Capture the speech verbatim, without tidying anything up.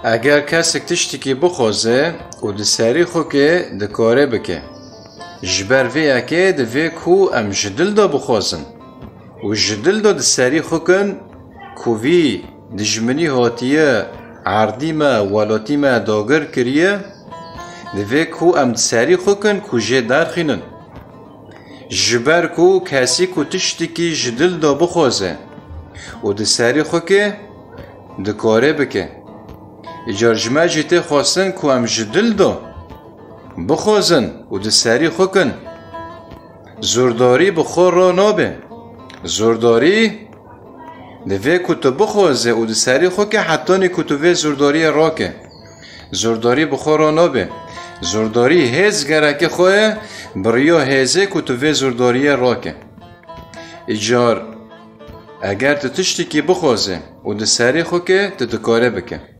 Eger kesek tiştekî bixwaze û di serî xwe ke dikare bike. Ji ber vê yekê divê ku em ji dil de bixwazin. Û ji dil de di serî xwe kin ku vî dijminî hatiye erdî me, welatî me dagir kiriye, divê ku em di serî xwe kin ku jê derxînin. Ji ber ku kesî ku tiştekî ji dil de bixwaze û di serî xwe ke dikare bike. Îcar ji me jî tê xwestin ku em ji dil de bixwazin û di serî xwe kin. Zordarî bi xwe re nabe. Zordarî divê ku tu bixwaze û di serî xwe ke hetanî ku tu vê zordariyê rake. Zordarî bi xwe re nabe. Zordarî hêz gereke xwe ye, bi riya hêzê ku tu vê zordariyê rake. Îcar eger tu tiştekî bixwaze û di serî xwe ke, tu dikare bike.